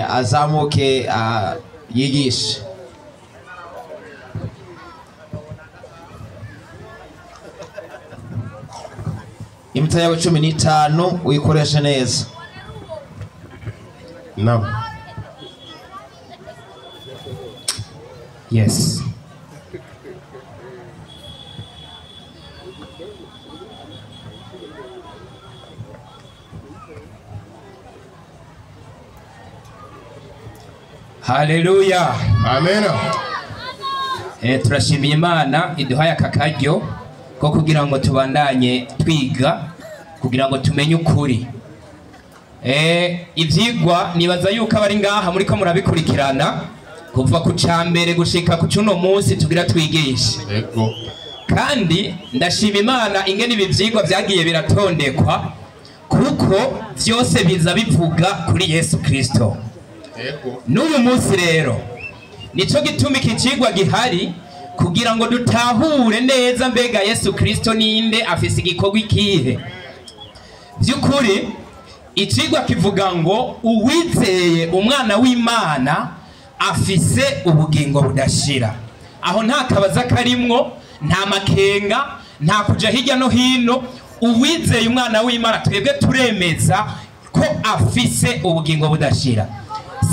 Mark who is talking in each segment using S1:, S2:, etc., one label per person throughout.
S1: Azamuke yigishe. Iminota yawe 15 uyikoreshe neza.
S2: Naam.
S3: Yes. Haleluya.
S2: Amen.
S3: Turashimiye Imana iduhaye aka karyo ko kugira ngo tubandanye twiga kugira ngo tumenye ukuri. Ivyigwa nibaza yuko abari ngaha muriko murabikurikirana kuva ku cambere gushika ku cuno munsi tugira twigishe.
S2: Yego.
S3: Kandi ndashima Imana ingene ibi vyigwa vyagiye biratondekwa kuko vyose biza bivuga kuri Yesu Kristo.
S2: Yego.
S3: N'uyu munsi rero nico gituma iki cigwa gihari kugira ngo dutahure neza mbega Yesu Kristo ninde, afise igikorwa ikihe. By'ukuri icigwa kivuga ngo uwizeye umwana w'Imana afise ubugingo budashira. Aho nta kabaza karimwo, nta makenga, nta kuja hirya no hino. Uwizeye umwana w'Imana twebwe turemeza ko afise ubugingo budashira.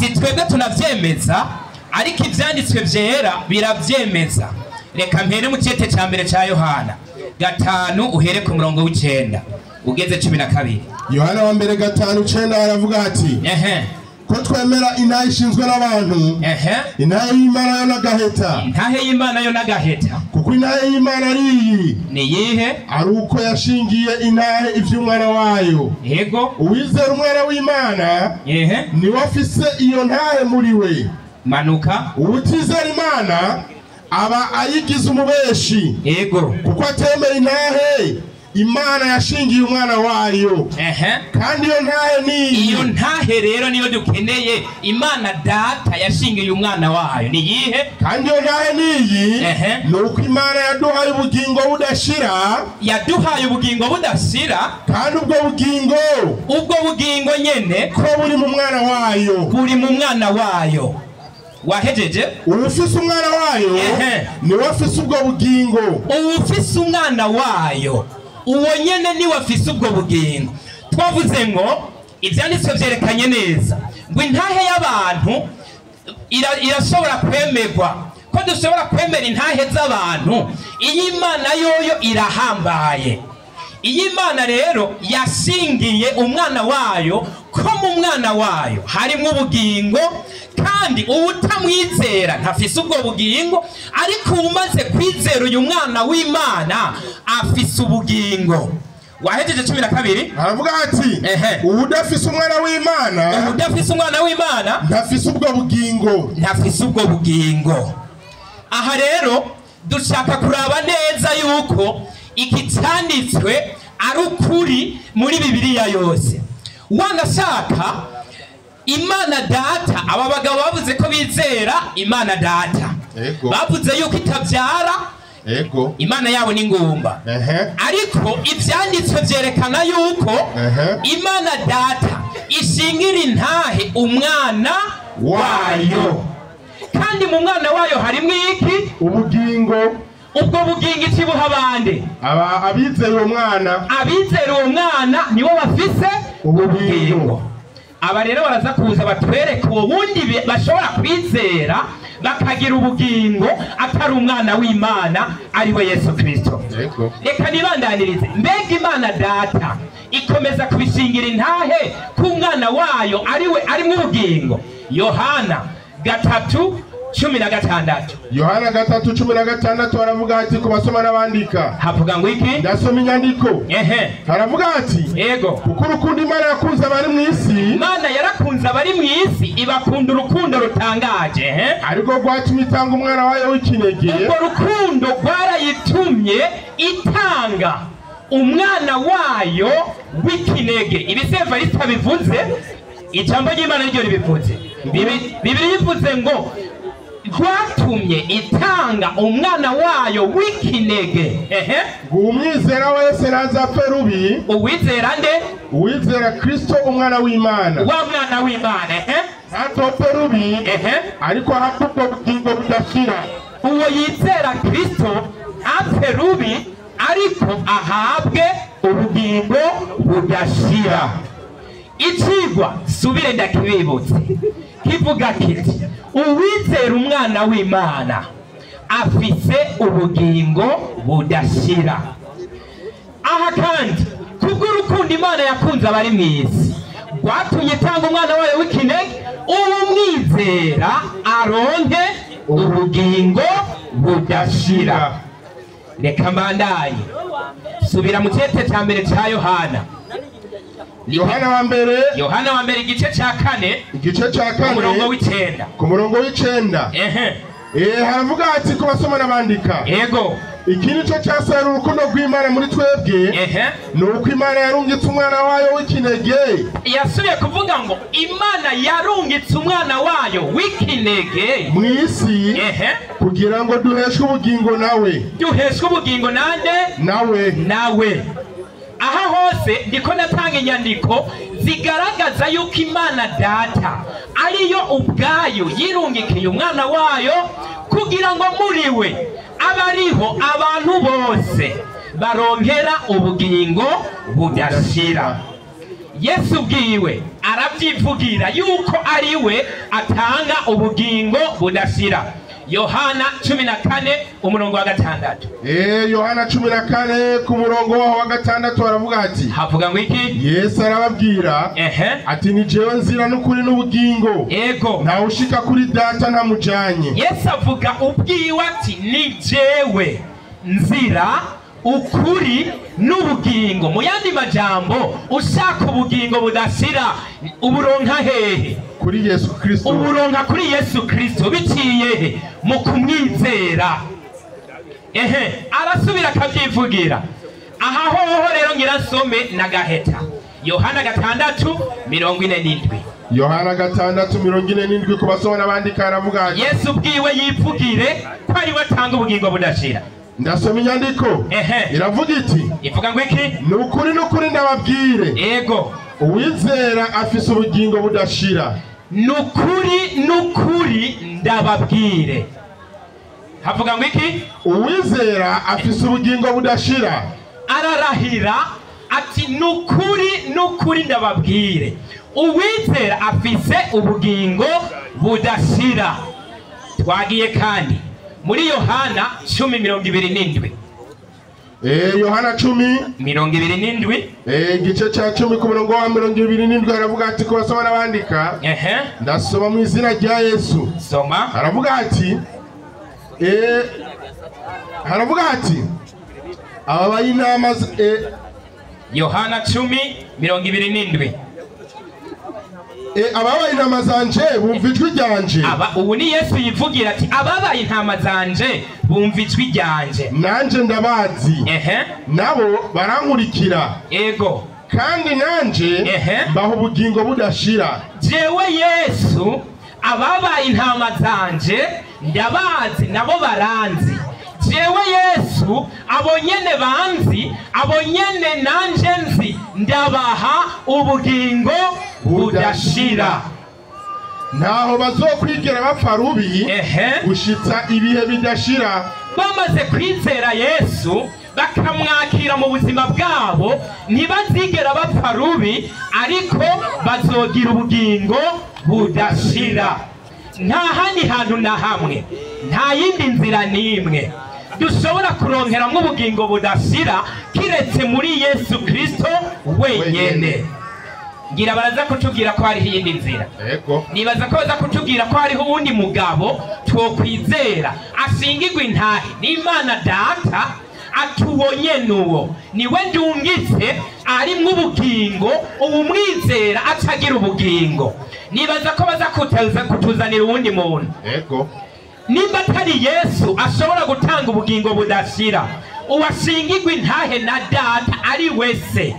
S3: Si twebwe tunavyemeza, ariko ivyanditswe vyera biravyemeza. Reka mpere mu cete ca mbere ca Yohana 5 uhere ku murongo w'9 ugeze 12.
S2: Yohana wa mbere 5:9 aravuga ati: Ko twemera intahe ishinzwe n'abantu, intahe y'Imana yo n'agaheta.
S3: Intahe y'Imana yo n'agaheta.
S2: Kuko intahe y'Imana ari iyi.
S3: Ni iyihe?
S2: Ari uko yashingiye intahe ivy'umwana wayo.
S3: Yego.
S2: Uwizera umwana w'Imana niwe afise iyo ntahe muri we.
S3: Manuka.
S2: Uwutizera Imana aba ayigize umubeshi.
S3: Yego.
S2: Kuko atemera intahe Imana yashingiye umwana wayo. Kandi iyo ntahe ni
S3: iyo ntahe rero niyo dukeneye. Imana data yashingiye umwana wayo ni yihe?
S2: Kandi iyo ntahe ni iyi, nuko Imana yaduhaye ubugingo budashira.
S3: Yaduhaye ubugingo budashira.
S2: Kandi ubwo
S3: bugingo nyene
S2: ko buri mu mwana wayo.
S3: Buri mu mwana wayo. Wahejeje?
S2: Uwufise umwana wayo niwe afise ubwo bugingo.
S3: Uwufise umwana wayo uwo nyene niwe afise ubwo bugingo. Twavuze ngo ivyanditswe vyerekanye neza ngo intahe y'abantu irashobora kwemerwa, ko dushobora kwemera intahe z'abantu. Iyi Imana yoyo irahambaye. Iyi Imana rero yashingiye umwana wayo ko mu mwana wayo harimwo ubugingo, kandi uwutamwizera ntafise ubwo bugingo, ariko umaze kwizera uyu mwana w'Imana afise ubugingo. Wahejeje 12.
S2: Aravuga ati: Uwudafise umwana w'Imana,
S3: uwudafise umwana w'Imana
S2: ntafise ubwo bugingo.
S3: Ntafise ubwo bugingo. Aha rero dushaka kuraba neza yuko iki cyanditswe ari ukuri muri Bibiliya yose. Wanashaka Imana data, aba bagabo bavuze ko bizera Imana data. Bavuze yuko itabyara.
S2: Ego.
S3: Imana yabo ni ngumba. Ariko ivyanditswe vyerekana yuko Imana data ishingira intahe umwana wayo. Kandi mu mwana wayo harimwo iki?
S2: Ubugingo.
S3: Ubwo bugingo ikibuha abandi?
S2: Abizera uwo mwana.
S3: Abizera uwo mwana nibo bafise ubugingo. Aba rero baraza kuza batwereka uwo wundi bashobora kwizera bakagira ubugingo atari umwana w'Imana ari we Yesu Kristo. Reka nibandanirize. Mbega Imana data ikomeza kubishingira intahe ku mwana wayo ari we arimwo ubugingo. Yohana 3:16.
S2: Yohana 3:16 aravuga ati ku basoma n'abandika.
S3: Havuga ngo iki?
S2: Ndasoma inyandiko. Haravuga ati:
S3: Yego.
S2: Kuko urukundo Imana yakunze abari mu isi.
S3: Imana yarakunze abari mu isi ibakunda urukundo rutangaje.
S2: Ariko rwatumye itanga umwana wayo w'ikinege.
S3: Urwo rukundo rwarayitumye itanga umwana wayo w'ikinege. Ibi Sevarista bivuze, ijambo ry'Imana niryo ribivuze. Bibiliya ivuze ngo rwatumye itanga umwana wayo w'ikinege.
S2: Umwizera wese ntazapfe rubi.
S3: Uwizera nde?
S2: Uwizera Kristo umwana w'Imana.
S3: Wa mwana w'Imana.
S2: Ntazopfe rubi, ariko ahabwe ubwo bugingo budashira.
S3: Uwo yizera Kristo ntapfe rubi, ariko ahabwe ubugingo budashira. Icigwa subire ndakibibutse kivuga kiti uwizera umwana w'Imana afise ubugingo budashira. Aha kandi kubw'urukundo Imana yakunze abari mw'isi rwatumye itanga umwana wayo w'ikinege, uwumwizera aronke ubugingo budashira. Reka mbandanye subira mu cete ca mbere ca Yohana.
S2: Yohana wa mbere,
S3: Yohana wa mbere igice ca kane,
S2: igice ca kane,
S3: umurongo w'icenda.
S2: Ku murongo w'icenda. Haravuga ati ku basoma n'abandika.
S3: Yego.
S2: Iki nico cyasara urukundo rw'Imana muri twebwe. Ni uko Imana yarungitse umwana wayo w'ikinege.
S3: Yasubiye kuvuga ngo Imana yarungitse umwana wayo w'ikinege
S2: mu isi kugira ngo duheshwe ubugingo nawe.
S3: Duheshwe ubugingo nande?
S2: Nawe.
S3: Nawe. Aha hose ndiko natanga inyandiko zigaragaza yuko Imana Data ariyo ubwayo yirungikiye umwana wayo kugira ngo muri we abariho abantu bose baronkera ubugingo budashira. Yesu bwiwe arabyivugira yuko ari we atanga ubugingo budashira. Yohana 14 umurongo wa 6.
S2: Yohana 14 ku murongo wa 6 aravuga ati,
S3: havuga ngo iki?
S2: Yesu arababwira ati ni jewe nzira n'ukuri n'ubugingo.
S3: Yego.
S2: Ntawe ushika kuri Data ntamujanye.
S3: Yesu avuga ubwiwe ati ni jewe nzira, ukuri n'ubugingo. Mu yandi majambo, ushaka ubugingo budashira uburonka hehe?
S2: Kuri Yesu Kristo.
S3: Uburonka kuri Yesu Kristo biciye he? Mu kumwizera. Arasubira akabyivugira. Aha hoho rero ngira nsome na gaheta. Yohana 6:47.
S2: Yohana 6:47 ku basoma n'abandika aravuga ati,
S3: Yesu bwiwe yivugire ko ari we atanga ubugingo budashira.
S2: Ndasoma inyandiko. Iravuga iti,
S3: ivuga ngo iki?
S2: Ni ukuri n'ukuri ndababwire.
S3: Yego.
S2: Uwizera afise ubugingo budashira.
S3: Ni ukuri n'ukuri ndababwire. Havuga ngo iki?
S2: Uwizera afise ubugingo budashira.
S3: Ararahira ati ni ukuri n'ukuri ndababwire, uwizera afise ubugingo budashira. Twagiye kandi muri Yohana 10:27.
S2: Yohana 10:27. Igice ca 10 ku murongo wa 27 aravuga ati ku basoma n'abandika. Ndasoma mu izina rya Yesu.
S3: Soma.
S2: Aravuga ati haravuga ati ababaye intama
S3: Yohana 10:27.
S2: Ababaye intama zanje bumva ijwi ryanje.
S3: Ubu ni Yesu yivugira ati ababaye intama zanje bumva ijwi ryanje,
S2: nanje ndabazi, nabo barankurikira.
S3: Ego.
S2: Kandi nanje mbaha ubugingo budashira.
S3: Jewe Yesu ababaye intama zanje ndabazi nabo baranzi. Jewe Yesu abo nyene banzi, abo nyene nanje nzi, ndabaha ubugingo budashira.
S2: Ntaho bazokwigera bapfa rubi gushitsa ibihe bidashira.
S3: Bamaze kwizera Yesu bakamwakira mu buzima bwabo, ntibazigera bapfa rubi, ariko bazogira ubugingo budashira. Nta handi hantu na hamwe, nta yindi nzira n'imwe dushobora kuronkeramwo ubugingo budashira kiretse muri Yesu Kristo wenyene. Ngira baraza kutubwira ko hariho iyindi nzira. Nibaza ko baza kutubwira ko hariho uwundi mugabo twokwizera ashingirwa intahe n'Imana Data, atubonye nuwo niwe ndungitse arimwo ubugingo, uwumwizera acagira ubugingo. Nibaza ko baza kutuzanira uwundi muntu. Nimba atari Yesu ashobora gutanga ubugingo budashira, uwashingirwa intahe na Data ari wese,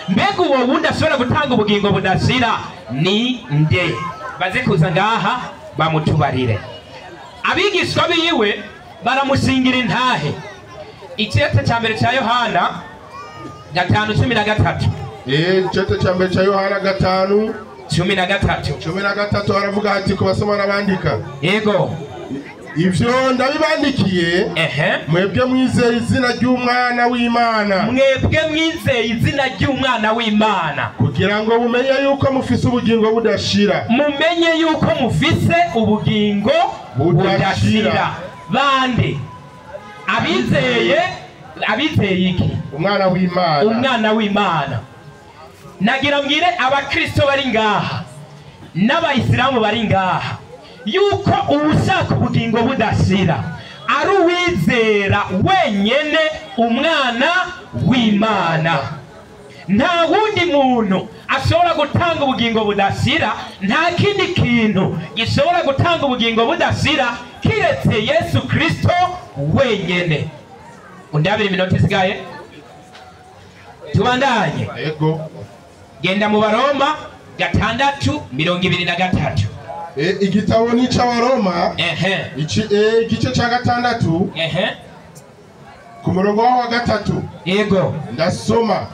S3: mbega uwo wundi ashobora gutanga ubugingo budashira ni nde? Baze kuza ngaha bamutubarire. Abigishwa biwe baramushingira intahe. Icete ca mbere ca Yohana 5:13.
S2: Icete ca mbere ca Yohana 5:13.
S3: 13.
S2: 13 haravuga ati kubasoma n'abandika.
S3: Yego.
S2: Ivyo ndabibandikiye mwebwe mwizeye izina ry'umwana w'Imana.
S3: Mwebwe mwizeye izina ry'umwana w'Imana.
S2: Kugira ngo mumenye yuko mufise ubugingo budashira.
S3: Mumenye yuko mufise ubugingo budashira. Bande abizeye, abizeye iki?
S2: Umwana w'Imana.
S3: Umwana w'Imana. Nagira mbwire abakristo bari ngaha n'abayisilamu bari ngaha yuko uwushaka ubugingo budashira ari uwizera wenyene umwana w'Imana. Nta wundi muntu ashobora gutanga ubugingo budashira, nta kindi kintu gishobora gutanga ubugingo budashira kiretse Yesu Kristo wenyene. Undabire iminota isigaye tubandanye.
S2: Yego.
S3: Genda mu Baroma 6:23.
S2: Igitabo ni c'Abaroma igice ca 6 ku murongo wa 3.
S3: Yego.
S2: Ndasoma.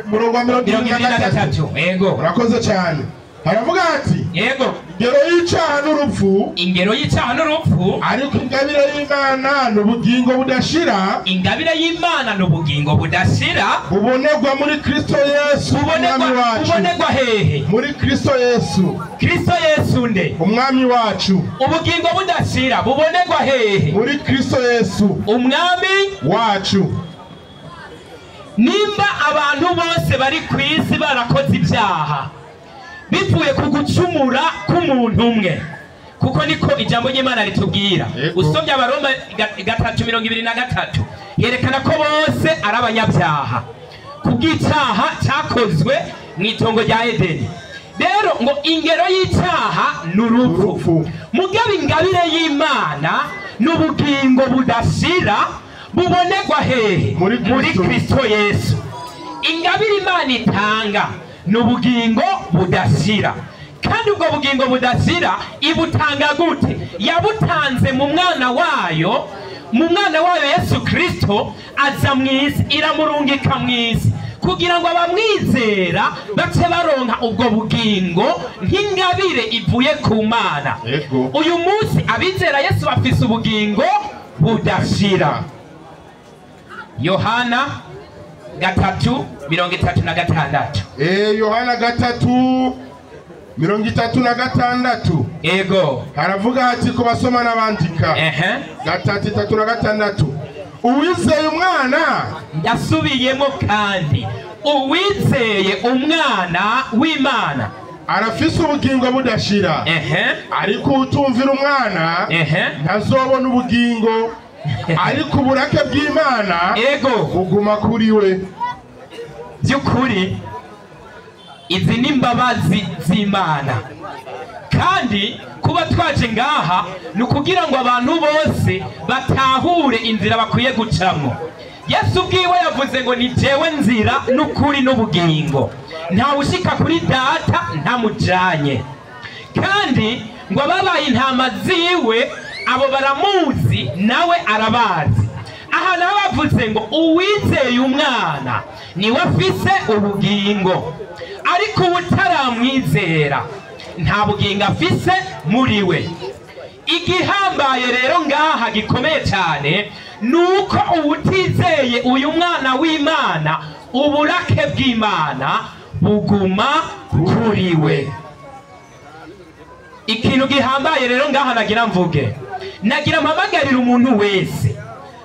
S2: Murongo wa 23.
S3: Yego.
S2: Urakoze cyane. Haravuga ati
S3: yego,
S2: ingero y'icyaha n'urupfu,
S3: ingero y'icyaha n'urupfu,
S2: ariko ingabire y'Imana n'ubugingo budashira,
S3: ingabire y'Imana n'ubugingo budashira
S2: bubonerwa muri Kristo Yesu umwami wacu.
S3: Bubonerwa hehe?
S2: Muri Kristo Yesu.
S3: Kristo Yesu nde?
S2: Umwami wacu.
S3: Ubugingo budashira bubonerwa hehe?
S2: Muri Kristo Yesu
S3: umwami
S2: wacu.
S3: Nimba abantu bose bari ku isi barakoze ibyaha bivuye ku gucumura k'umuntu umwe, kuko niko ijambo ry'Imana ritubwira. Usomye Abaroma 3:23 yerekana ko bose ari abanyabyaha kubw'icyaha cyakozwe mu itongo rya Edeni. Rero ngo ingero y'icyaha ni urupfu, mugabo ingabire y'Imana n'ubugingo budashira bubonerwa hehe? Muri Kristo Yesu. Ingabire Imana itanga n'ubugingo budashira. Kandi ubwo bugingo budashira ibutanga gute? Yabutanze mu mwana wayo, mu mwana wayo Yesu Kristo aza mw'isi, iramurungika mw'isi kugira ngo abamwizera bace baronka ubwo bugingo nk'ingabire ivuye ku Mana. Uyu munsi abizera Yesu bafise ubugingo budashira. Yohana 3:36.
S2: Yohana 3:36.
S3: Yego.
S2: Haravuga ati kubasoma n'abandika. 3:36. Uwizeye umwana,
S3: ndasubiyemo kandi, uwizeye umwana w'Imana
S2: arafise ubugingo budashira. Ariko utumvira umwana ntazobona ubugingo, ariko uburake bw'Imana buguma kuri we.
S3: By'ukuri izi ni imbabazi z'Imana. Kandi kuba twaje ngaha ni ukugira ngo abantu bose batahure inzira bakwiye gucamwo. Yesu ubwiwe yavuze ngo ni jewe nzira n'ukuri n'ubugingo, ntawe ushika kuri data ntamujanye. Kandi ngo ababaye intama ziwe abo baramuzi nawe arabazi. Aha nawe bavuze ngo uwizeye umwana niwe afise ubugingo, ariko utaramwizera nta bugingo afise muri we. Igihambaye rero ngaha gikomeye cyane nuko uwutizeye uyu mwana w'Imana uburake bw'Imana buguma kuri we. Ikintu gihambaye rero ngaha nagira mvuge, nagira mpamagarira umuntu wese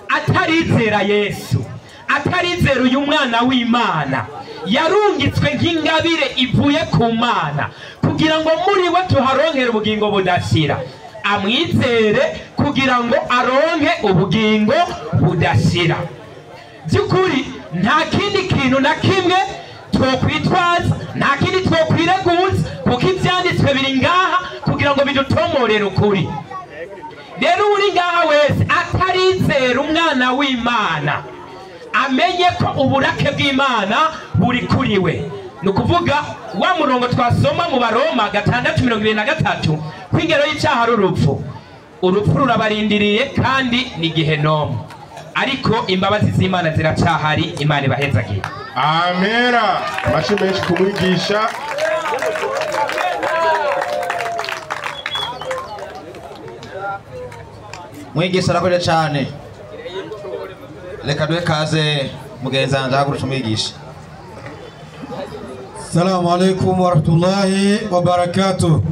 S3: atarizera Yesu, atarizera uyu mwana w'Imana yarungitswe nk'ingabire ivuye ku Mana kugira ngo muri we tuharonkere ubugingo budashira, amwizere kugira ngo aronke ubugingo budashira. By'ukuri nta kindi kintu na kimwe twokwitwaza, nta kindi twokwireguza, kuko ibyanditswe biri ngaha kugira ngo bidutomorere ukuri. Rero uri ngaha wese atarizera umwana w'Imana amenye ko uburake bw'Imana buri kuri we. Ni ukuvuga wa murongo twasoma mu Baroma 6:23 kw'ingero y'icyaha ari urupfu. Urupfu rurabarindiriye kandi ni gehinomu, ariko imbabazi z'Imana ziracahari. Imana ibahezagiye.
S2: Amera. Amashyi menshi kumwigisha.
S1: Mwigisha arakoze cyane. Reka duhe kaze mugenzi wanjye ahagurutse umwigisha.
S4: Assalamu alaikum wa rahmatullahi wa barakatuh.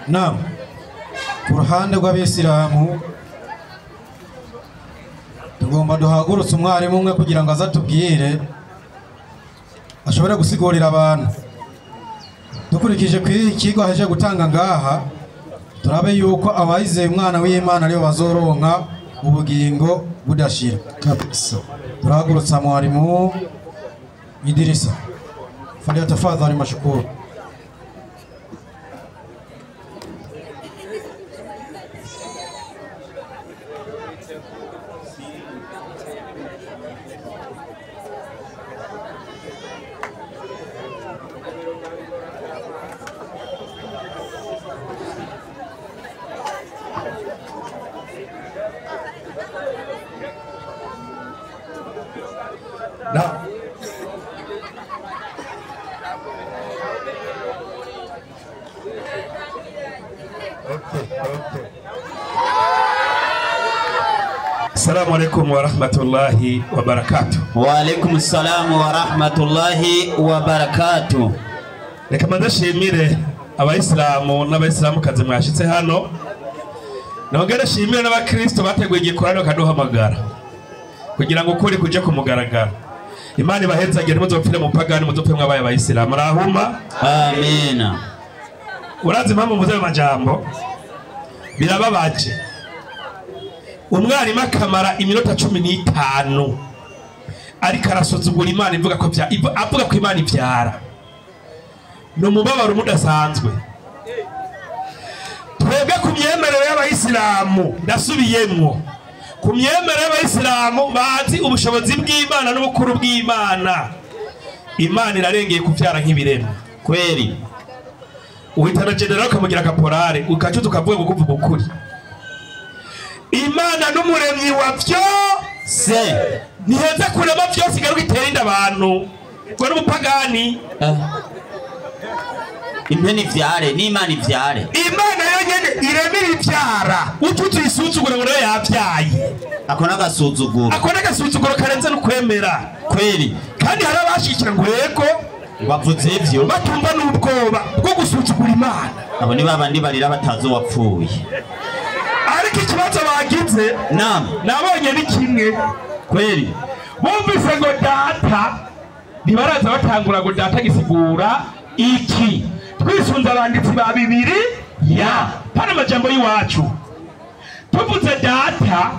S4: Naam. Ku ruhande rw'abisilamu tugomba duhagurutse umwarimu umwe kugira ngo azatubwire ashobore gusigurira abantu. Dukurikije ku ikigo aje gutanga ngaha, turabe yuko abayizeye umwana w'Imana ariyo bazoronka ubugingo budashira. Kabisa. Turahagurutsa mwarimu Idirisa. Falyatafadhali mashukuru.
S5: Assalamu alaikum wa rahmatullahi wa barakatuh.
S6: Wa alaikum salam wa rahmatullahi wa barakatuh.
S5: Reka ndashimire abayisilamu n'abayisilamukazi mwashitse hano. Nongere nshimire n'abakristo bateguye igikorano kaduhamagara kugira ngo ukuri kuje kumugaragara. Imana ibahezagire, ntimuzopfire mu pagani, muzopfe mwabaye abayisilamu. Arahuma.
S6: Amina.
S5: Urazi impamvu mvuze ayo majambo? Birababaje. Umwarimu akamara iminota 15 ariko arasuzugura Imana, ivuga ko avuga ko Imana ivyara. No mubabaro mudasanzwe. Twebwe ku myemerere y'abayisilamu, ndasubiyemwo, ku myemerere y'abayisilamu bazi ubushobozi bw'Imana n'ubukuru bw'Imana. Imana irarengeye kuvyara nk'ibiremwa.
S6: Kweli.
S5: Uhitana general ukamugira kaporale, ukacuza ukavuga ngo kuvuga ukuri. Imana n'umuremyi wa vyose ntiheza kurema vyose igaruka itera inda abantu. Ngo n'umupagani.
S6: Impene ivyare n'Imana ivyare.
S5: Imana yonyene iremera ivyara. Ucuza isuzuguro ngo nayo yavyaye.
S6: Ako n'agasuzuguro.
S5: Ako n'agasuzuguro karenze no kwemera.
S6: Kweli.
S5: Kandi hari abashikira ngo yego
S6: bavuze ivyo
S5: batumva n'ubwoba bwo gusuzugura Imana.
S6: Abo ni babandi barira batazi uwapfuye.
S5: Ariko ikibazo bagize,
S6: naam,
S5: nabonye ni kimwe.
S6: Kweli.
S5: Bumvise ngo data, ntibaraza batangura ngo data gisigura iki. Twisunze abanditsi ba bibiri ya pana amajambo y'iwacu. Tuvuze data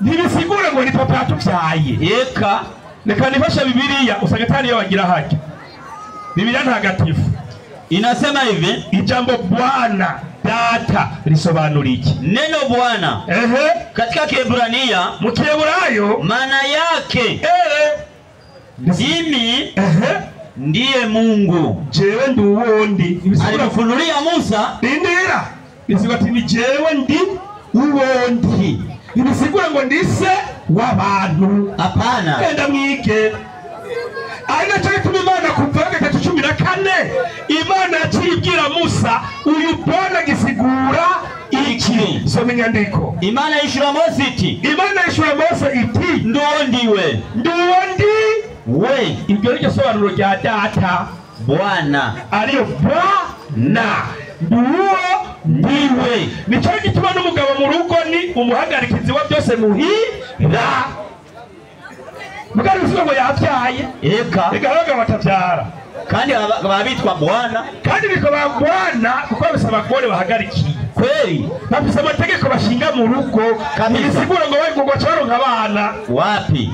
S5: ntibisigura ngo ni papa yatuvyaye.
S6: Eka.
S5: Reka nifashe Bibiliya usanga atari yo bagira hajya. Bibiliya ntagatifu
S6: inasema hivi,
S5: ijambo Bwana data risobanura iki?
S6: Neno Bwana
S5: ehe,
S6: katika Kiebrania,
S5: mu Kiebrayo
S6: maana yake mimi
S5: ehe
S6: ndiye Mungu.
S5: Jewe ndi uwondi.
S6: Alifunulia Musa
S5: ndindira bisigura ati ni jewe ndi uwondi. Ibisigura ngo ndise w'abantu.
S6: Hapana.
S5: Enda mwige. Ari nacyo gituma Imana kuva 3:14 Imana yakibwira Musa uyu Bwana gisigura iki. Soma inyandiko.
S6: Imana yishura Mose iti,
S5: Imana yishura Mose iti
S6: nduwo ndiwe,
S5: nduwo ndi
S6: we.
S5: Ibyo ni sobanuro rya data
S6: Bwana
S5: ariyo Bwana nduwo ndiwe. Nicyo gituma n'umugabo mu rugo ni umuhagarikizi wa byose muhira. Mugari usigo ngo yavyaye.
S6: Eka.
S5: Eka abagabo batavyara.
S6: Kandi babitwa Bwana.
S5: Kandi bikaba Bwana kuko bafise abagore bahagarikiye.
S6: Kweli.
S5: Bafise amategeko bashinga mu rugo. Ibisigura ngo bari kugwa baronka abana.
S6: Wapi?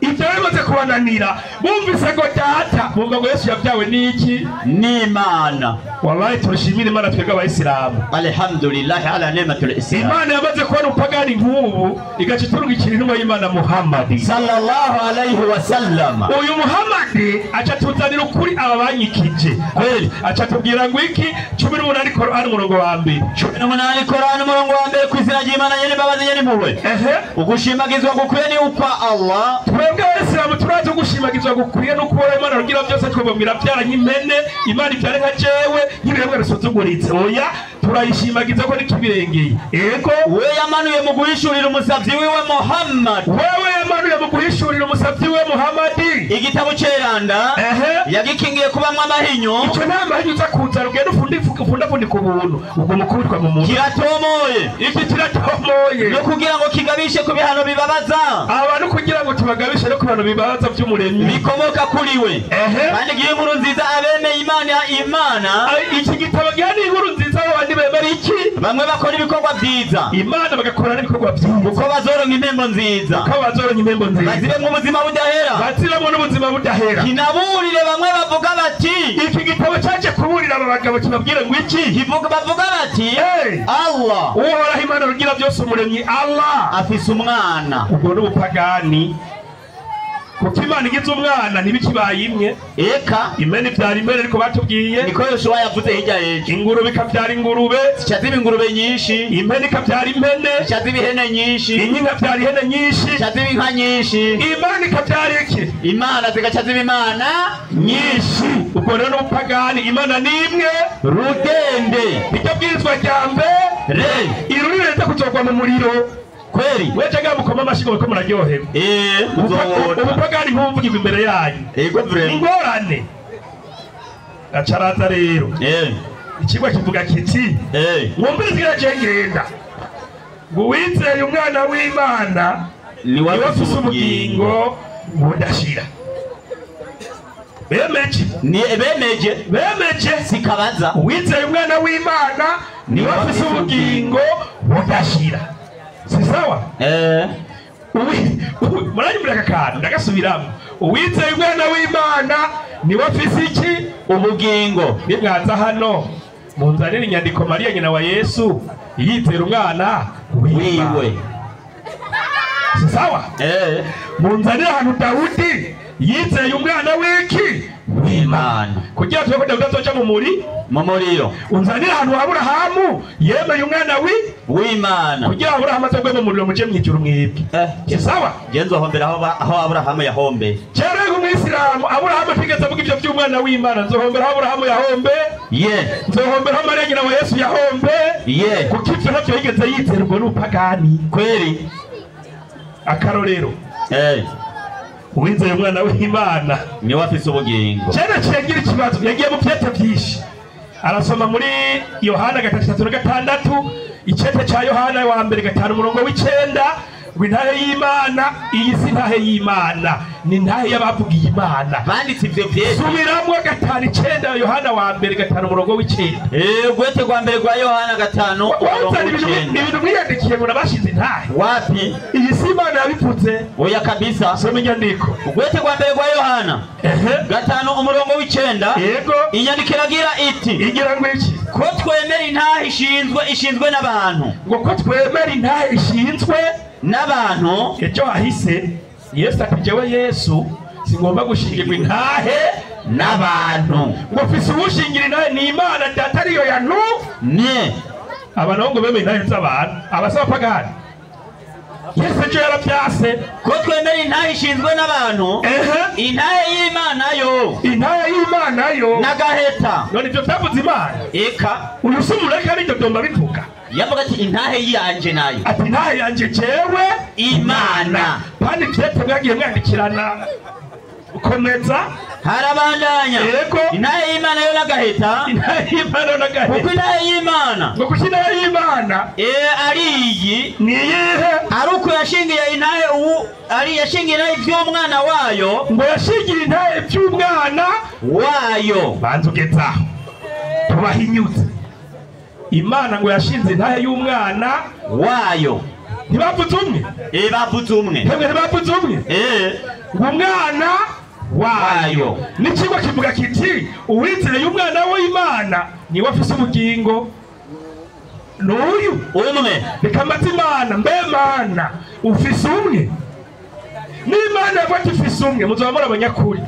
S5: Ivyo bimaze kubananira. Bumvise ngo data, bumva ngo Yesu yavyawe n'iki?
S6: N'Imana.
S5: Wallahi turashimira Imana twebwe abayisilamu.
S6: Alhamdulillah ala ni'matul Islam.
S5: Imana yamaze kubona upagani nk'ubu igaca iturungikira intumwa y'Imana Muhammad
S6: sallallahu alayhi wa sallam.
S5: Uyu Muhammad aca tuzanira ukuri aba banyikije.
S6: Kweli.
S5: Aca tubwira ngo iki? 18 Qur'an umurongo wa mbere.
S6: 18 Qur'an umurongo wa mbere ku izina ry'Imana nyene imbabazi nyene impuhwe.
S5: Ehe.
S6: Ugushimagizwa gukwiye ni ukwa Allah.
S5: Twebwe abayisilamu turazi ugushimagizwa gukwiye no kubona Imana rugira byose twebwe byara nk'impene, Imana ibyara nka jewe, nk'ibiremwa bisuzuguritse. Oya, Turayishimagiza ko nikibirengeye. Ego
S6: we yamanuye mu guhishurira umusavyi wiwe Muhammad.
S5: Wewe yamanuye mu guhishurira umusavyi wiwe Muhammad.
S6: Igitabo ceranda yagikingiye kubamwa amahinyu.
S5: Ico nta mahinyu uza kuza rugenda ufundafundika ubuntu ubwo mukubitwa mu muntu.
S6: Kiratomoye.
S5: Iki kiratomoye.
S6: No kugira ngo kigabishe ku bihano bibabaza.
S5: Abantu kugira ngo tubagabishe no ku bihano bibabaza vy'umuremyi
S6: bikomoka kuri we. Kandi gihe inkuru nziza abemeye Imana.
S5: Iki gitabo giha ni inkuru nziza abandi bemera iki?
S6: Bamwe bakora ibikorwa vyiza.
S5: Imana bagakora n'ibikorwa vyiza.
S6: Uko bazoronka impembo nziza.
S5: Uko bazoronka impembo nziza.
S6: Bazibemwo ubuzima budahera.
S5: Bazibemwo n'ubuzima budahera.
S6: Kinaburire bamwe bavuga bati
S5: iki gitabo cyaje kuburira aba bagabo kibabwira ngo iki?
S6: Kivuga bavuga bati Allah
S5: Uhoraho Imana rugira byose umuremyi Allah
S6: afise umwana.
S5: Ubwo n'ubupagani. Kuko Imana igize umwana ntibikibaye imwe.
S6: Eka
S5: imene ivyara imene ariko batubwiye.
S6: Niko Yoshua yavuze hirya y'ejo.
S5: Ingurube ikavyara ingurube,
S6: zica ziba ingurube nyinshi.
S5: Impene ikavyara impene,
S6: zica ziba ihene nyinshi.
S5: Inka ikavyara ihene nyinshi,
S6: zica ziba inka nyinshi.
S5: Imana ikavyara iki?
S6: Imana zigaca ziba imana
S5: nyinshi. Ubwo rero n'ubupagani. Imana ni imwe
S6: rudende.
S5: Iryo bwirizwa rya mbere irurire riza kuzogwa mu muriro.
S6: Kweli
S5: weje ga mukoma amashigo ko muraryoherwa. Ubupagani nkumvugirwa imbere yanyu.
S6: Ego vraiment
S5: ingorane. Acaraza rero. Ikigwa kivuga kiti mwumvirize je ngenda. Ngo wizeye umwana w'Imana niwe afise ubugingo budashira. Bemeje.
S6: Ni bemeje.
S5: Bemeje
S6: sikabaza.
S5: Wizeye umwana w'Imana niwe afise ubugingo budashira. Si sawa? Muranyumvira aka kantu ndagasubiramo. Uwizeye umwana w'Imana niwe afise iki?
S6: Ubugingo.
S5: Nimwaza hano munzanire inyandiko Mariya nyina wa Yesu yizera umwana
S6: wiwe.
S5: Si sawa? Munzanire ahantu Dawudi yizeye umwana w'iki?
S6: W'Imana.
S5: Kugira tuwe ko Dawudi azoca mu muriro. Unzanire ahantu Aburahamu yemeye umwana w'Imana. Kugira Aburahamu azogwe mu muriro muje mwijuru mwibwe. Si sawa?
S6: Je nzohombera aho Aburahamu yahombe.
S5: Cyane nk'umwisilamu Aburahamu atigeze avuga ivyo by'umwana w'Imana. Nzohombera aho Aburahamu yahombe. Nzohombera aho Mariya nyina wa Yesu yahombe. Kuko ivyo ntavyo yigeze yizera ubwo n'ubupagani.
S6: Kweli.
S5: Akarorero. Uwizeye umwana w'Imana
S6: niwe afise ubugingo.
S5: Cyane kiyagira ikibazo yagiye mu vyete vyinshi. Arasoma muri Yohana 3:36, icete ca Yohana wa mbere 5:9 ngo intahe y'Imana, iyi si intahe y'Imana, ni intahe y'abavugiye Imana.
S6: Banditse ivyo vyete.
S5: Subiramwo 5:9 Yohana wa mbere 5:9.
S6: Ugwete rwa mbere rwa Yohana 5:9.
S5: Ibintu mwiyandikiye ngo nabashize intahe.
S6: Wapi?
S5: Iyi si Imana yabivuze.
S6: Oya kabisa.
S5: Soma inyandiko.
S6: Ugwete rwa mbere rwa Yohana 5:9.
S5: Yego.
S6: Inyandiko iragira iti.
S5: Igira ngo iki?
S6: Ko twemera intahe ishinzwe n'abantu.
S5: Ngo ko twemera intahe ishinzwe
S6: n'abantu.
S5: Ejo hahise Yesu ati jewe Yesu singomba gushingirwa intahe
S6: n'abantu.
S5: Ngo mfise uwushingira intahe ni Imana data ariyo ya nu
S6: ne.
S5: Abantu ngo bemeye intahe z'abantu abasaba pagani. Yesu ejo yaravyase.
S6: Ko twemera intahe ishinzwe n'abantu. Intahe y'Imana yo.
S5: Intahe y'Imana yo.
S6: N'agaheta.
S5: None ivyo vyavuze Imana.
S6: Eka.
S5: Uyu si umureka arivyo vyomba bivuga.
S6: Yavuga ati intahe yanje nayo.
S5: Ati intahe yanje jewe
S6: Imana.
S5: Kandi vyete mwagiye mwandikirana. Komeza.
S6: Harabandanya.
S5: Yego.
S6: Intahe y'Imana yo n'agaheta.
S5: Intahe y'Imana yo n'agaheta.
S6: Kuko intahe y'Imana.
S5: Ngo kuko intahe y'Imana.
S6: Ari iyi.
S5: Ni iyihe?
S6: Ari uko yashingiye intahe ubu ari yashingiye intahe vy'umwana wayo.
S5: Ngo yashingiye intahe vy'umwana
S6: wayo.
S5: Banza ugeze aho. Tubahinyuze. Imana ngo yashinze intahe y'umwana
S6: wayo.
S5: Ntibavuze umwe?
S6: Bavuze umwe.
S5: Hemwe ntibavuze umwe? Ngo umwana wayo. N'ikigo kivuga kiti uwizeye umwana w'Imana niwe afise ubugingo. N'uyu
S6: umwe.
S5: Reka mbaze Imana, mbe Mana ufise umwe? N'Imana yavuga ati ufise umwe muzoba muri abanyakuri.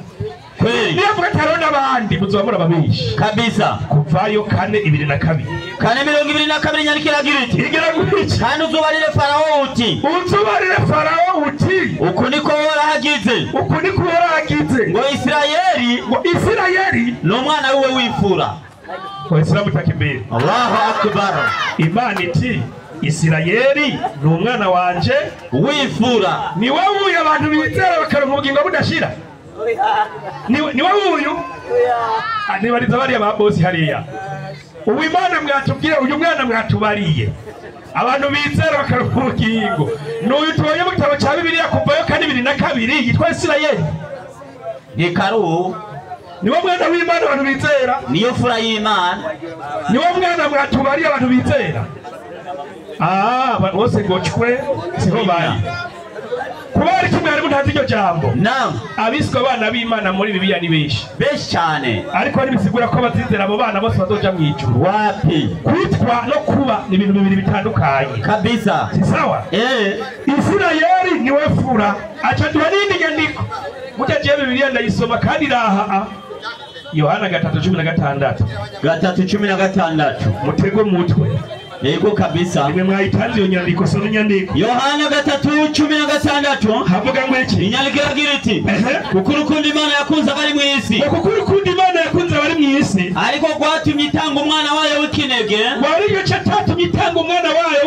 S5: Niyo avuga ati hariho n'abandi muzoba muri ababishi.
S6: Kabisa.
S5: Kuvayo 4:22.
S6: 4:22 inyandiko iragira iti.
S5: Igira ngo iki?
S6: Kandi uzubarire Farawo uti.
S5: Uzubarire Farawo uti.
S6: Uku niko Uhoraho agize.
S5: Uku niko Uhoraho agize.
S6: Ngo Isirayeli.
S5: Ngo Isirayeli
S6: ni umwana wiwe w'imfura.
S5: Waislamu takibiri.
S6: Allahu akbar.
S5: Imana iti Isirayeli ni umwana wanje
S6: w'imfura.
S5: Ni wowe uyu abantu bizera bakaronka ubugingo budashira. Ni wowe uyu. Nibariza bariya ba bosi hariya. Ubu Imana mwatubwira uyu mwana mwatubariye. Abantu bizera bakaronka ubugingo. N'uyu tubonye mu gitabo cya Bibiliya kuvayo kane 22 yitwa Isirayeli.
S6: Ekaru
S5: niwo mwana w'Imana abantu bizera.
S6: Niyo fura y'Imana.
S5: Niwo mwana mwatubariye abantu bizera. Bose ngo chwe siho bari. Kubera iki mwari mutazi iryo jambo?
S6: Naam.
S5: Abiswe abana b'Imana muri Bibiliya ni benshi.
S6: Benshi cyane.
S5: Ariko ntibisigura ko abazizera abo bana bose bazoja mu ijuru.
S6: Wapi?
S5: Kwitwa no kuba ni ibintu bibiri bitandukanye.
S6: Kabisa.
S5: Si sawa? Isirayeli niwe fura. Aca duha n'indi nyandiko. Mutagiye Bibiliya ndayisoma kandi iraha. Yohana 3:16.
S6: 3:16.
S5: Mutego mutwe.
S6: Yego kabisa.
S5: Nimwe mwayitanze iyo nyandiko soma inyandiko.
S6: Yohana 3:16
S5: havuga ngo iki?
S6: Inyandiko iragira iti kuko urukundo Imana yakunze abari mu isi.
S5: Kuko urukundo Imana yakunze abari mu isi.
S6: Ariko rwatumye itanga umwana wayo w'ikinege.
S5: Wari cyatumye itanga umwana wayo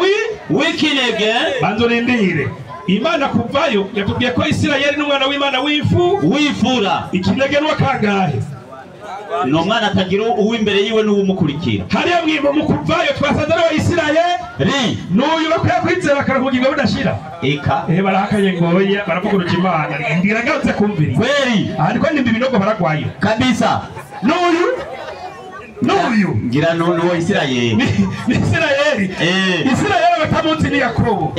S6: w'ikinege.
S5: Banzo rindire. Imana kuvayo yatubwiye ko Isirayeli n'umwana w'Imana w'imfura. Ikinege n'uwa kangahe?
S6: No mwana atagira uw'imbere yiwe n'uwumukurikira.
S5: Hariya mwimbo mu kuvayo twasanze ari Isirayeli. N'uyu bakwiye kwizera bakaronka ubugingo budashira.
S6: Eka.
S5: Barahakanye ngoya baravuguruka Imana. Ndira ngarutse kumvira.
S6: Kweli.
S5: Ariko nimba ibinogo baragwayo.
S6: Kabisa.
S5: N'uyu n'uyu
S6: ngira n'uwo Isirayeli.
S5: Ni Isirayeli. Isirayeli batamunsi ni Yakobo.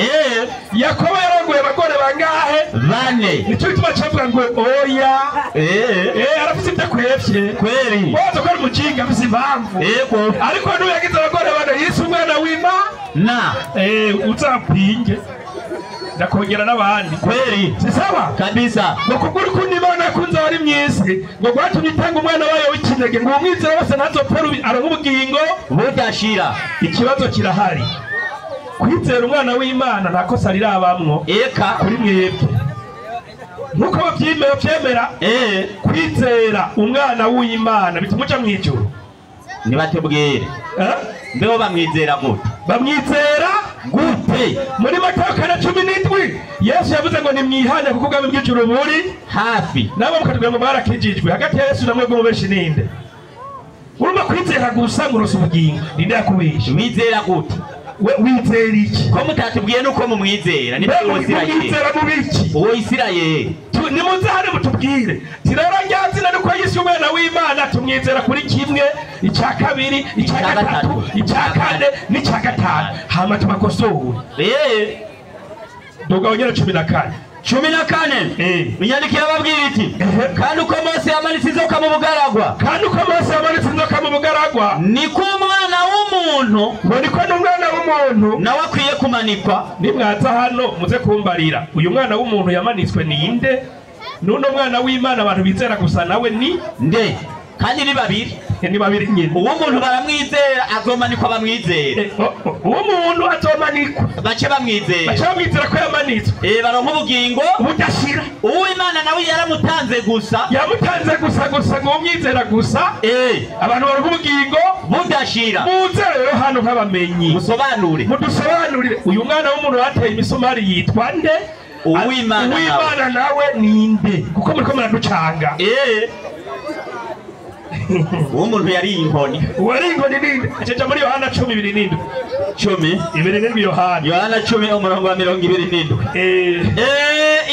S5: Yakobo yarongoye abagore bangahe?
S6: Bane.
S5: Nicyo bituma cavuga ngo oya. Arafise ibyo akwevye.
S6: Kweli.
S5: Waza ko ari umukinga afise impamvu.
S6: Yego.
S5: Ariko n'uyu yagize abagore bane yise umwana w'Imana. Uzapinge. Ndakongera n'abandi.
S6: Kweli.
S5: Si sawa?
S6: Kabisa.
S5: Ngo kubwo urukundo Imana yakunze abari mu isi, ngo rwatumye itanga umwana wayo w'ikinege, ngo umwizera wese ntazopfa rubi aronke ubugingo
S6: budashira.
S5: Ikibazo kirahari. Kwizera umwana w'Imana nta kosa rirabamwo.
S6: Eka.
S5: Kuri mwebwe. Nkuko bavyemera kwizera umwana w'Imana bituma uja mw'ijuru.
S6: Nibatubwire. Mbeho bamwizera gute?
S5: Bamwizera
S6: gute?
S5: Muri Matayo 4:17 Yesu yavuze ngo nimwihane kuko ubwami bw'ijuru buri
S6: hafi.
S5: Nabo mukatubwira ngo barakijijwe. Hagati ya Yesu na mwebwe mubeshi ninde? Urumva kwizera gusa ngo urose ubugingo. Ninde yakubesha?
S6: Wizera gute?
S5: We wizera iki?
S6: Ko mutatubwiye nuko mumwizera? Ni uwo Isirayeli.
S5: Mwizera mu biki?
S6: Uwo Isirayeli.
S5: Nimuze hano mutubwire. Tirero ryazina nuko Yesu umwana w'Imana tumwizera kuri kimwe, icya kabiri, icya gatatu, icya kane n'icya gatanu. Hama tubakosore. Duga ongera 14.
S6: 14. Inyandiko irababwira iti kandi uko Mose yamanitse inzoka mu bugaragwa.
S5: Kandi uko Mose yamanitse inzoka mu bugaragwa.
S6: Niko umwana w'umuntu.
S5: Ngo niko n'umwana w'umuntu
S6: nawe akwiye kumanikwa.
S5: Nimwaza hano muze kumbarira. Uyu mwana w'umuntu yamanitswe ni inde? Nuno mwana w'Imana abantu bizera gusa nawe ni
S6: nde? Kandi ni babiri.
S5: Ni babiri nyine.
S6: Uwo muntu baramwizera azomanikwa bamwizera.
S5: Uwo muntu azomanikwa
S6: bace bamwizera.
S5: Bace bamwizera ko yamanitswe.
S6: Baronka ubugingo
S5: budashira.
S6: Uwo Imana nawe yaramutanze gusa.
S5: Yamutanze gusa gusa ngo umwizera gusa. Abantu baronka ubugingo
S6: budashira.
S5: Muze rero hano nk'abamenyi.
S6: Musobanure.
S5: Mudusobanurire uyu mwana w'umuntu bateye imisumari yitwa nde?
S6: Uwimana
S5: nawe ninde? Kuko muriko muraducanga.
S6: Uwo muntu yari inkoni.
S5: Uwari inkoni ninde? Acaja muri Yohana 10:27. 10:27 Yohana.
S6: Yohana 10 umurongo wa 27.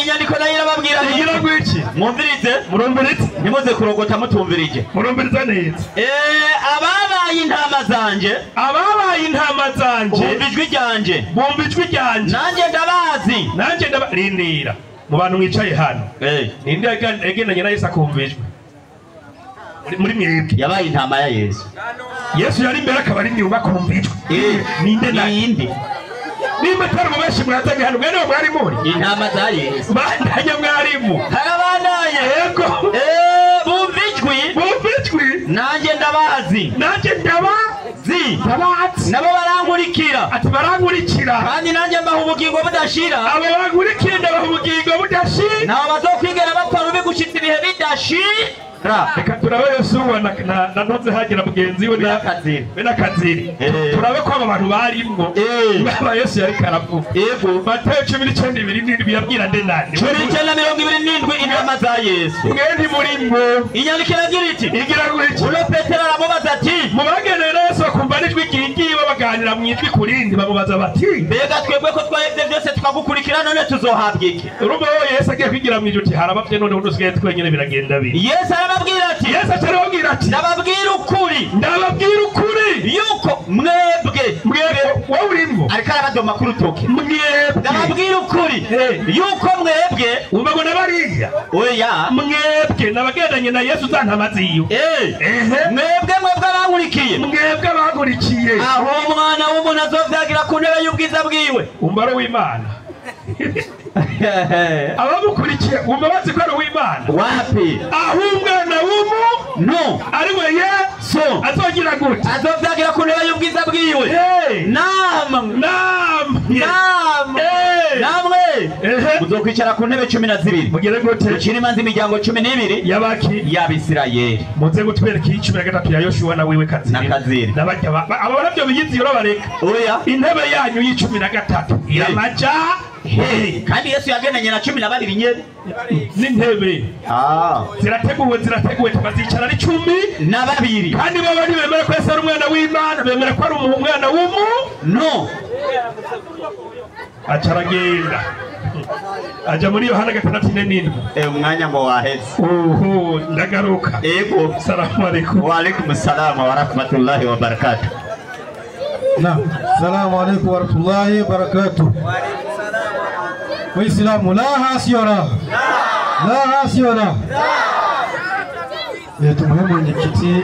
S6: Inyandiko nayo irababwira
S5: igira ngo iki?
S6: Mwumvirize.
S5: Murumvirize.
S6: Ntimuze kurogota mutumvirije.
S5: Murumvirize neza.
S6: Ababaye intama zanje.
S5: Ababaye intama zanje.
S6: Bumva ijwi ryanje.
S5: Bumva ijwi ryanje.
S6: Nanjye ndabazi.
S5: Nanjye ndabarindira. Mu bantu mwicaye hano. Ninde yagendanye na Yesu akumva ijwi? Muri mwebwe
S6: yabaye intama ya Yesu.
S5: Yesu yari imbere akaba ari inyuma akumva ijwi. Ninde
S6: ninde?
S5: Nimba atari mu benshi mwazanye hano mwene mwari muri
S6: intama za Yesu.
S5: Bandanye mwarimu.
S6: Harabandanye.
S5: Yego.
S6: Bumva ijwi.
S5: Bumva ijwi.
S6: Nanjye ndabazi.
S5: Nanjye ndabazi. Ndabazi.
S6: Nabo barankurikira.
S5: Ati barankurikira.
S6: Kandi nanjye mbaha ubugingo budashira.
S5: Abo bankurikira ndabaha ubugingo budashira.
S6: Nabo bazokwigera bapfa rubi gushitsa ibihe bidashira.
S5: Reka turabe Yosuwa na ntoze hagira mugenzi we na Kaziri. Turabe ko aba bantu barimwo. Baba Yesu yari karavuga.
S6: Yego.
S5: Matayo 19:27 yabwira nde nande.
S6: 19:27 intama za Yesu.
S5: Mwe ntimurimwo.
S6: Inyandiko iragira iti.
S5: Igira gutya.
S6: Uno Petero aramubaza ati
S5: mu bagenera Yesu bakumva n'ijwi ryingiye babaganira mu ijwi kurindi bamubaza bati
S6: mbega twebwe ko twahevye byose tukagukurikira none tuzohabwa iki?
S5: Urumva wowe Yesu agiye kwigira mu ijuru ati harabavye none udusigaye twenyene biragenda biri.
S6: Yesu arababwira ati
S5: Yesu arababwira ati
S6: ndababwira ukuri
S5: ndababwira ukuri
S6: yuko mwebwe
S5: wowe urimwo
S6: ariko arabadoma ku rutoke
S5: mwebwe
S6: ndababwira ukuri yuko mwebwe
S5: umva ngo nabariya
S6: oya
S5: mwebwe nabagendanye na Yesu za ntama ziwe
S6: mwebwe mwebwe abankurikiye
S5: mwebwe abankurikiye
S6: aho umwana w'umuntu azovyagira ku ntebe y'ubwiza bwiwe
S5: umbaro w'Imana abamukurikiye umva bazi ko ari uw'Imana
S6: wapi
S5: aho umwana w'umuntu ari we Yesu azogira gute
S6: azovyagira ku ntebe y'ubwiza bwiwe namwe namwe muzokwicara ku ntebe 12
S5: mugire gute
S6: ukiri imanza imiryango 12
S5: y'abaki
S6: y'Abisirayeli
S5: muze gutwereka iyi 13 ya Yoshua na wiwe Kaziri
S6: na Kaziri
S5: n'abajya aba barabyo biyizi urabareka
S6: oya
S5: intebe yanyu y'13 iramaja
S6: kandi Yesu yagendanye na 12 nyene
S5: n'intebe zirateguwe tukazicara ari 12 kandi bo bari bemera ko Yesu ari umwana w'Imana bemera ko ari umwana w'umuntu acaragenda aja muri Yohana 6:7
S6: umwanya ngo waheze
S5: uhu ndagaruka
S6: yego
S5: salamu alaykum
S6: wa alaykum salaam wa rahmatullahi wa barakatuh.
S4: Naam, salamu alaykum wa rahmatullahi wa barakatuh. Waislamu la hasiora la hasiora. Tumuhe mwenyekiti.